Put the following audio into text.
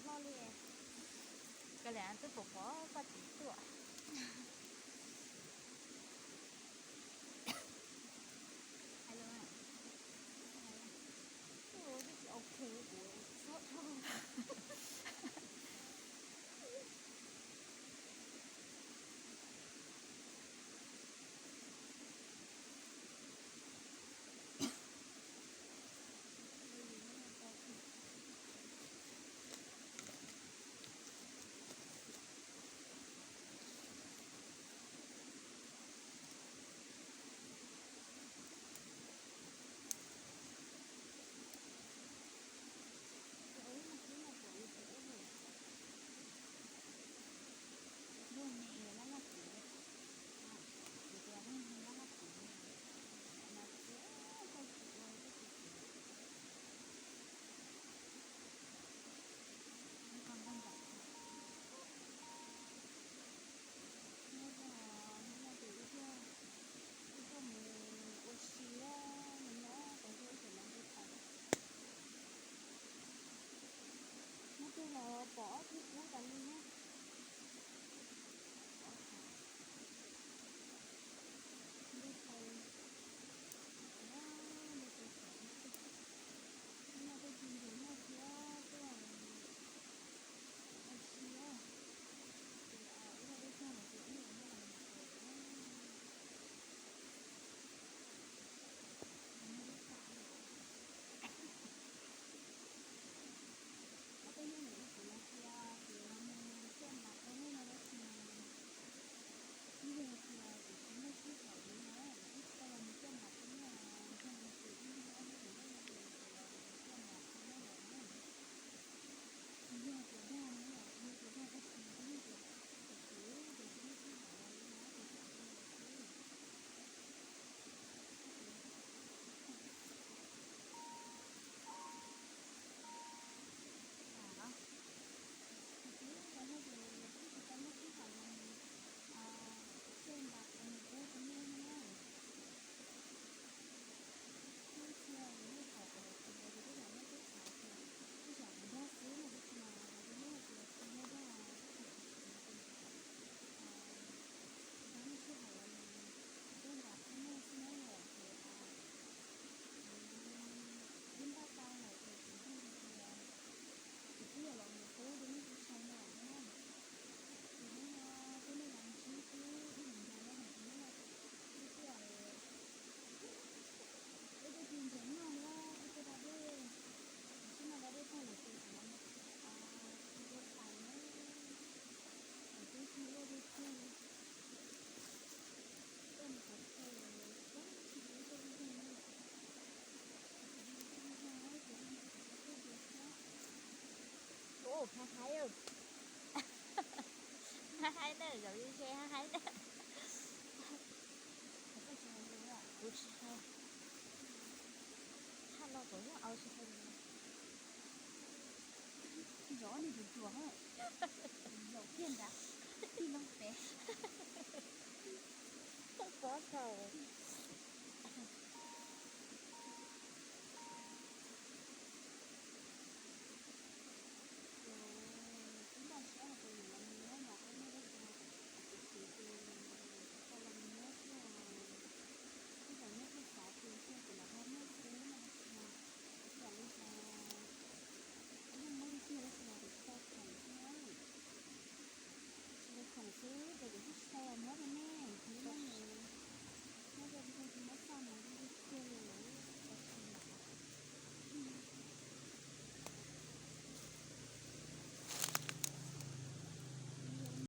Koj li, koj li twb pom pom koj txiv tuaj. Hais lus na. Ua twb tsis ok kuv xob dhau. Luag me laj laj kuv, kuv tias luag me laj laj kuv, mas tsis, tsis ua tsis tsis. Nyob zoo, hnub no ces wb tuaj, wb tuaj mus ua si mus nyob tau zog ib sim no ntuj thaij. Hnub twg los pom ob tug kub tas li na. Pom ob tug, ntuj thaij, ntuj thaij, hnub no tuaj ci ntses noj thiab tuaj ua si, ces wb tuaj dej tag lawm ces wb yuav muab los mus tsev na. Muab lub pam li os. Ob peb hnub no ib sim no cia ces los mus coj nram qab muag no tab sis mas ib yog hais tias kuv tsis muaj sij hawm li na, wb tsis tau los mus coj nram qab muag, yog hais tias ib hnub ob hnub ntawd no ces kuv los mus coj nram qab muag lawm na. Yog hais tias dag no, yog hais tias dag tab sis mas ib yog tias kuv ces kuv tsis muaj sij hawm los li na ces kuv tsis los xwb. Ces tau hnub ces wb tsis tau muaj sij hawm los mus coj nram qab muag no na. Hnub cia li nej pom kuv hais tias ces tej zaum nej twb xav tias tej zaum kuv dag xwb no, tab sis mas kuv twb muab hais tias kuv yog dag, tab sis kuv tsis xav tias kuv dag muaj sij hawm los mus coj nram qab muag xwb na yom, ces kuv twb npaj tau lawm ces kuv thiaj li tias kuv twb yuav los mus pub rau nej sawv daws na. Ces hnub no peb nej los ntsib wb ib hmos ncaus no hais tias wb tuaj, wb tuaj ci ntses noj thiab wb tuaj da dej. Tam sim no da dej tag lawm ces kuv los mus ua dej tshais na. Kuv twb tig luaj dej tag li. Tuaj mus qhov chaw lawm, tab sis kuv tuaj ib leeg na. Kuv tig ib leeg na, ces leej twg kuv tsis tuaj ces thiab. Ub, haib haib, haib haib na, zaum ze ze haib haib na. Kuv tsis hais, thaj no kuv yeej au tsis hais lus. Zov niag ruam ruam, zaum kiag nrad, tig loo pem. Pob txha.